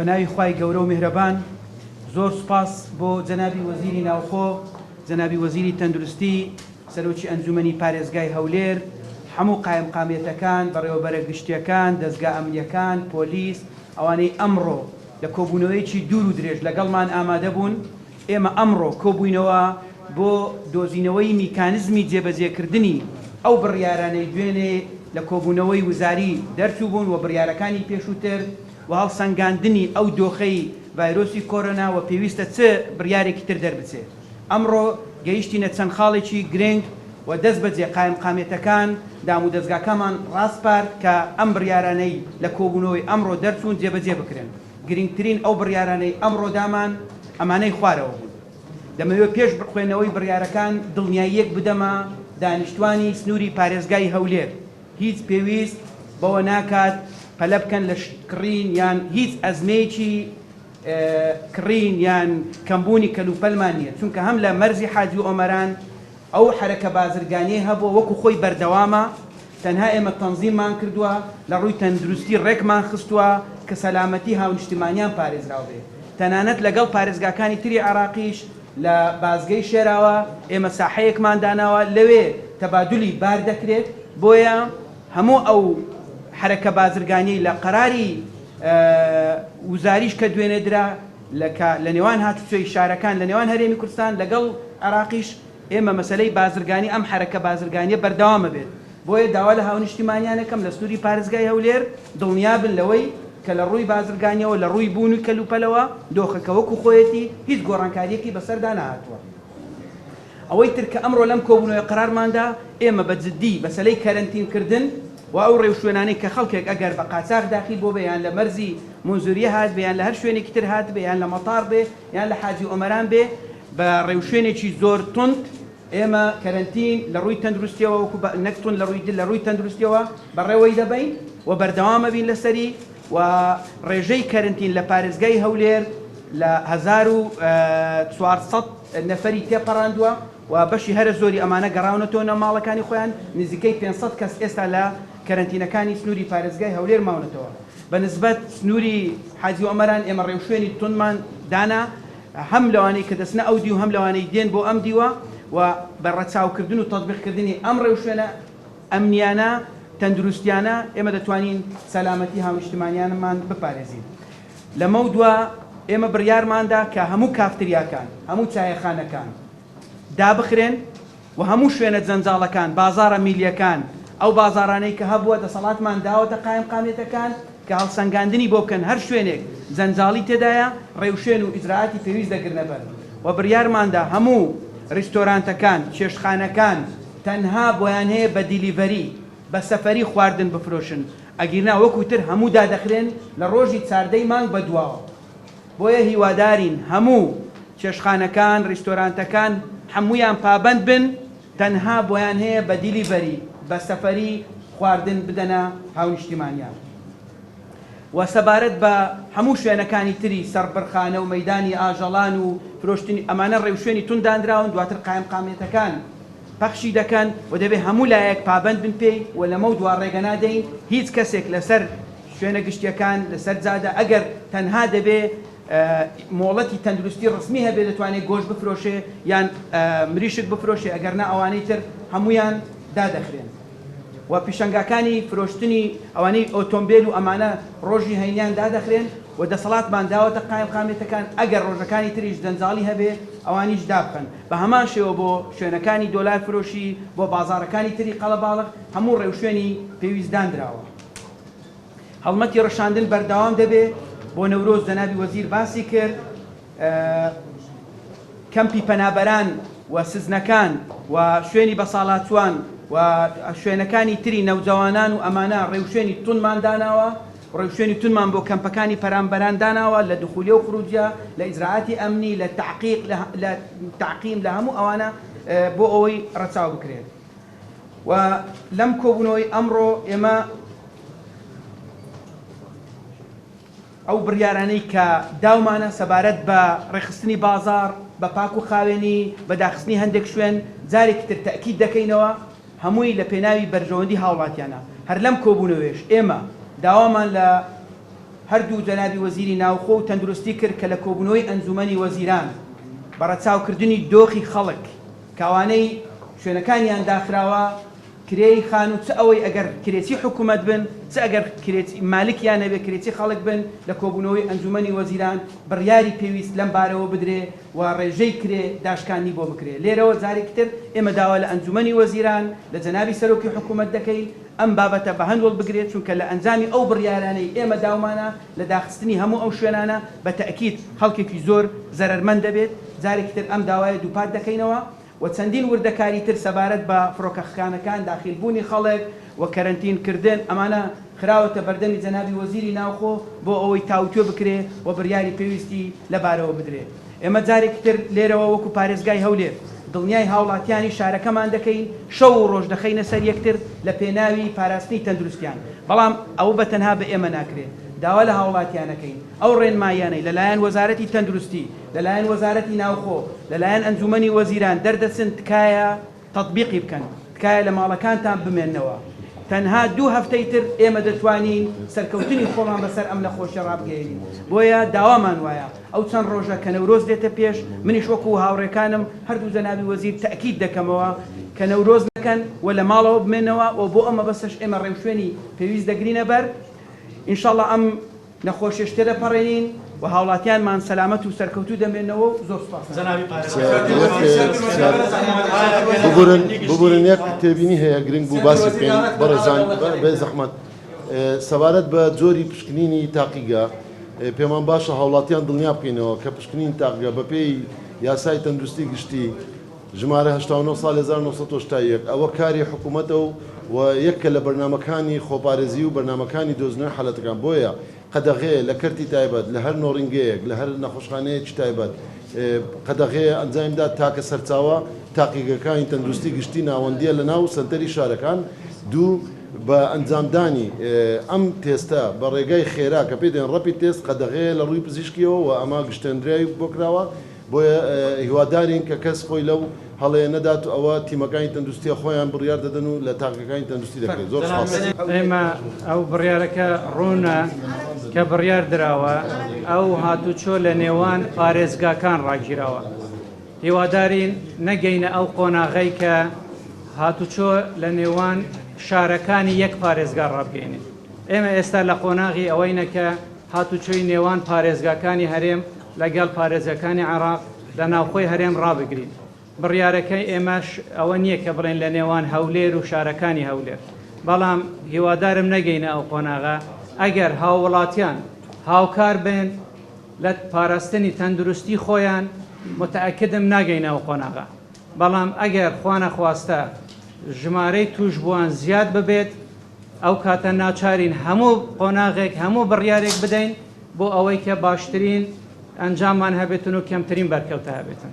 بە ناوی خوای گەورە و میهرەبان. زۆر سوپاس بۆ جەنابی وەزیری ناوخۆ، جەنابی وەزیری تەندروستی، سەرۆکی ئەنجومەنی پارێزگای هەولێر، هەموو قایمقامیەتەکان، بەڕێوەبەرە گشتیەکان، دەزگا ئەمنیەکان، پۆلیس، ئەوانەی ئەمڕۆ لە کۆبوونەوەیەکی دوور و درێژ لەگەڵمان ئامادە بوون. ئێمە ئەمڕۆ کۆبووینەوە بۆ دۆزینەوەی میکانزمی جێبەجێکردنی ئەو بڕیارانەی دوێنێ لە کۆبوونەوەی وزاری دەرچووبوون و بڕیارەکانی پێشووتر و هەڵسەنگاندنی ئەو دۆخەی ڤایرۆسی کۆرۆنا و پێویستە چ بڕیارێکی تر دەربچێ. ئەمڕۆ گەیشتینە چەند خاڵێکی گرنگ و دەستبەجێ قایمقامیەتەکان، دامودەزگاکامان ڕاسپارد کە ئەم بڕیارانەی لە کۆبوونەوەی ئەمڕۆ دەرچوون جێبەجێ بکرێن. گرنگترین ئەو بڕیارانەی ئەمڕۆ دامان ئەمانەی خوارەوە بوون. دەمەوێت پێش خوێندنەوەی بڕیارەکان دڵنیاییەک بدەمە دانیشتوانی سنووری پارێزگای هەولێر، هیچ پێویست بەوە ناکات پەلە بکەن لە شت کڕین یان هیچ ئەزمەیەکی کڕین یان کەمبوونی کەلوپەلمان نییە، چونکە هەم لە مەرزی حاجی ئۆمەران ئەو حەرەکە بازرگانیەی هەبووە وەکو خۆی بەردەوامە، تەنها ئێمە تەنزیممان کردووە، لە ڕووی تەندروستی ڕێکمان خستووە کە سەلامەتی هاونیشتیمانیان پارێزراو بێ، تەنانەت لەگەڵ پارێزگاکانی تری عێراقیش لە بازگەی شێراوە ئێمە ساحەیەکمان داناوە لەوێ تەبادولی بار دەکرێت، بۆیە هەموو ئەو حەرەکە بازرگانیەی لە قەراری وزاریش کە دوێنێ درا لە کە لە نێوان هاتوچۆی شارەکان لە نێوان هەرێمی کوردستان لەگەڵ عێراقیش ئێمە مەسەلەی بازرگانی ئەم حەرەکە بازرگانیە بەردەوام ئەبێت بۆیە داوا لە هاونیشتیمانیان ئەکەم لە سنوری پارێزگای هەولێر دڵنیابن لەوەی کە لە ڕووی بازرگانیەوە لە ڕووی بوون و کەلوپەلەوە دۆخەکە وەکو خۆیەتی هیچ گۆڕانکاریەکی بەسەردا نەهاتووە. ئەوەی تر کە ئەمڕۆ لەم کۆبوونەوەیە قەرارمان دا، ئێمە بە جددی مەسەلەی کەرەنتین کردن و ئەو ڕێوشوێنانەی کە خەڵکێک ئەگەر بە قاچاخ داخیل بۆبێ یان لە مەرزی مونزوریە هاتبێ یان لە هەر شوێنێکی تر هاتبێ یان لە مەتار بێ یان لە حاجی ئۆمەران بێ بە ڕێوشوێنێکی زۆر توند ئێمە کەرەنتین لە ڕووی تەندروستیەوە وەکو بە نەک توند لە ڕووی لە ڕووی تەندروستیەوە بەڕێوەی دەبەین و بەردەوام ئەبین لەسەری و ڕێژەی کەرنتین لە پارێزگای هەولێر لە 1400 نەفەری تێپەڕاندووە و بەشی هەرە زۆری ئەمانە گەڕاونەتەوە ناو ماڵەکانی خۆیان، نزیکەی 500 کەس ئێستا لە کەرەنتینەکانی سنووری پارێزگای هەولێر ماونەتەوە. بە نسبەت سنووری حاجی ئۆمەران ئێمە ڕێوشوێنی توندمان دانا هەم لەوانەی کە دەچنە ئەو دیو هەم لەوانەی دێن بۆ ئەم دیوە و بە ڕەچاوکردن و تەتبیقکردنی ئەم ڕێوشوێنە ئەمنیانە، تەندروستیانە، ئێمە دەتوانین سەلامەتی هاونیشتمانیانمان بپارێزین. لەمەودوا ئێمە بڕیارماندا کە هەموو کافتریاکان، هەموو چایەخانەکان دابخرێن و هەموو شوێنە جەنجاڵەکان، بازاڕە میلییەکان، ئەو بازاڕانەی کە هەبووە دەسەڵاتمان داوەتە قایمقامیەتەکان کە هەڵسەنگاندنی بۆ بکەن، هەر شوێنێک جەنجاڵی تێدایە ڕێوشوێن و ئیجرائاتی پێویست دەگرنەبەر و بڕیارماندا هەموو ڕیستۆرانتەکان، چێشتخانەکان، تەنها بۆیان هەیە بە دیلیڤەری، بە سەفەری خواردن بفرۆشن، ئەگیرنا وەکو تر هەموو دادەخرێن لە ڕۆژی چاردەی مانگ بە دواوە. بۆیە هیوادارین هەموو چێشتخانەکان، ڕیستۆرانتەکان هەموویان پابەند بن، تەنها بۆیان هەیە بە دیلیڤەری، بە سەفەری خواردن بدەنە هاونیشتیمانیان. و سەبارەت بە هەموو شوێنەکانی تری سەربڕخانە و مەیدانی ئاژەڵان و فرۆشتنی ئەمانە ڕێوشوێنی توند دانراون، دواتر قایمقامیەتەکان پەخشی دەکەن و دەبێت هەموو لایەک پابەند بن پێی و لەمەودوا ڕێگەنادەین هیچ کەسێک لەسەر شوێنە گشتیەکان لەسەر جادە ئەگەر تەنها دەبێ مۆڵەتی تەندروستی ڕسمی هەبێ دەتوانێت گۆشت بفرۆشێ یان مریشک بفرۆشێ ئەگەر نا ئەوانەی تر هەموویان دادەخرێن. و پیشەنگاکانی فرۆشتنی ئەوانەی ئۆتۆمبێل و ئەمانە ڕۆژی هەینیان دادەخرێن و دەسەڵاتمان داوەتە قایمقامیەتەکان ئەگەر ڕۆژەکانی تریش جەنجاڵی هەبێ ئەوانیش دابخەن بە هەمان شێوە بۆ شوێنەکانی دۆلار فرۆشی بۆ بازاڕەکانی تری قەڵەباڵغ هەموو ڕێوشوێنی پێویست داندراوە. هەڵمەتی ڕشاندن بەردەوام دەبێ بۆ نەورۆز جەنابی وەزیر باسی کرد. کەمپی پەنابەران و سجنەکان و شوێنی بەساڵاچووان و شوێنەکانی تری نەوجەوانان و ئەمانە ڕێوشوێنی توندمان داناوە، ڕێوشوێنی توندمان بۆ کەمپەکانی پەرانبەران داناوە لە دخولیە و خروجیە، لە ئیجرائاتی ئەمنی، لە تەعقیق، لە تەعقیم، لە هەموو ئەوانە بۆ ئەوەی ڕەچاو بکرێت. و لەم کۆبوونەوەی ئەمڕۆ ئێمە. ئەو بڕیارانەی کە داومانە سەبارەت بە ڕێکخستنی بازاڕ، بە پاک و خاوێنی، بە داخستنی هەندێک شوێن، جارێکی تر تەئکید دەکەینەوە، هەمووی لە پێناوی بەرژەوەندی هاوڵاتیانە. هەر لەم کۆبوونەوەیەش ئێمە داوامان لە هەردوو جەنابی وەزیری ناوخۆ و تەندروستی کرد کە لە کۆبوونەوەی ئەنجوومەنی وەزیران بە ڕەچاوکردنی دۆخی خەڵک کە ئەوانەی شوێنەکانیان داخراوە کرێی خانوو چ ئەوەی ئەگەر کرێچی حکومەت بن چ ئەگەر کرێچی مالکیان نەبێ کرێچی خەڵک بن لە کۆبوونەوەی ئەنجوومەنی وەزیران بڕیاری پێویست لەم بارەوە بدرێ و ڕێژەی کرێ داشکاندنی بۆ بکرێ. لێرەوە جارێکی تر ئێمە داوا لە ئەنجوومەنی وەزیران، لە جەنابی سەرۆکی حکوومەت دەکەین ئەم بابەتە بە هەند وەڵبگرێت، چونکە لە ئەنجامی ئەو بڕیارانەی ئێمە داومانە لە داخستنی هەموو ئەو شوێنانە بە تەئکید خەڵکێکی زۆر زەرەرمەند دەبێت، جارێکی تر ئەم داوایە دووپات دەکەینەوە و چەندین وردەکاری تر سەبارەت بە فڕۆکەخانەکان، داخیل بوونی خەڵک و کەرەنتین کردن، ئەمانە خراوەتە بەردەمی جەنابی وەزیری ناوخۆ بۆ ئەوەی تاوتوێ بکرێ و بڕیاری پێویستی لە بارەوە بدرێ. ئێمە جارێکی تر لێرەوە وەکو پارێزگای هەولێر دڵنیای هاوڵاتیانی شارەکەمان دەکەین، شەو و ڕۆژ دەخەینە سەر یەکتر لە پێناوی پاراستنی تەندروستیان، بەڵام ئەوە بە تەنها بە ئێمە ناکرێ، داوا لە هاوڵاتیان ئەکەین ئەو ڕێنماییانەی لە لایەن وەزارەتی تەندروستی، لە لایەن وەزارەتی ناوخۆ، لە لایەن ئەنجومەنی وەزیران دەردەچن تکایە تەتبیقی بکەن، تکایە لە ماڵەکانتان بمێننەوە. تەنها دوو هەفتەی تر ئێمە دەتوانین سەرکەوتنی خۆمان بەسەر ئەم نەخۆشیە ڕابگەیەنین. بۆیە داوامان وایە ئەو چەند ڕۆژە کە نەورۆز دێتە پێش، منیش وەکو هاوڕێکانم هەردوو جەنابی وەزیر تەئکید دەکەمەوە کە نەورۆز نەکەن و لە ماڵەوە بمێنەوە و بۆ ئەم مەبەستەش ئێمە ڕێوشوێنی پێویست دەگرینە بەر. ان شاء اللە ئەم نەخۆشیەش تێدەپەڕێنین و هاوڵاتیانمان سەلامەت و سەرکەوتوو دەمێنەوە و زۆر سوپاستان ببورن ببورن یەک تێبینی هەیە گرنگ بوو باسی بکەین بەڕێزان بێ زەحمەت سەبارەت بە جۆری پشکنینی تاقیگە پێمان باشە هاوڵاتیان دڵنیا بکەینەوە کە پشکنین تاقگە بەپێی یاسای تەندروستی گشتی ژمارە 89 ساڵ 1981 ئەوە کاری حکوومەتە و و یەکە لە بەرنامەکانی خۆپارێزی و بەرنامەکانی دۆزینەوەی حالەتەکان بۆیە قەدەغەیە لە کەرتی تایبەت لە هەر نۆڕینگەیەک لە هەر نەخۆشخانەیەکی تایبەت قەدەغەیە ئەنجامی بدات تاکە سەرچاوە تاقیگەکانی تەندروستی گشتی ناوەندیە لە ناو سەنتەری شارەکان دوو بە ئەنجامدانی ئەم تێستە بە ڕێگای خێرا کە پێی دەڵێن rapid test قەدەغەیە لە ڕووی پزیشکیەوە و ئەمە گشتێندراوی بۆ کراوە بۆیە هیوادارین کە کەس خۆی لەو هەڵەیە نەدات و ئەوە تیمەکانی تەندروستیە خۆیان بڕیار دەدەن و لە تاقیگەکانی تەندروستی دەکرێت. زۆر سوپاس. ئێمە ئەو بڕیارەکە ڕوونە کە بڕیار دراوە ئەو هاتوچۆ لە نێوان پارێزگاکان ڕاگیراوە. هیوادارین نەگەینە ئەو قۆناغەی کە هاتوچۆ لە نێوان شارەکانی یەک پارێزگا ڕابگەینین. ئێمە ئێستا لە قۆناغی ئەوەینە کە هاتوچۆی نێوان پارێزگاکانی هەرێم لەگەڵ پارێزگاکانی عێراق لە ناوخۆی هەرێم ڕابگرین. بڕیارەکەی ئێمەش ئەوە نییە کە بڵێین لە نێوان هەولێر و شارەکانی هەولێر، بەڵام هیوادارم نەگەینە ئەو قۆناغە، ئەگەر هاووڵاتیان هاوکار بن لە پاراستنی تەندروستی خۆیان متەئەکدم ناگەینە ئەو قۆناغە، بەڵام ئەگەر خوانەخواستە ژمارەی تووشبووان زیاد ببێت ئەو کاتە ناچارین هەموو قۆناغێک هەموو بڕیارێک بدەین بۆ ئەوەی کە باشترین ئەنجاممان هەبێتن و کەمترین بەرکەوتە هەبێتن.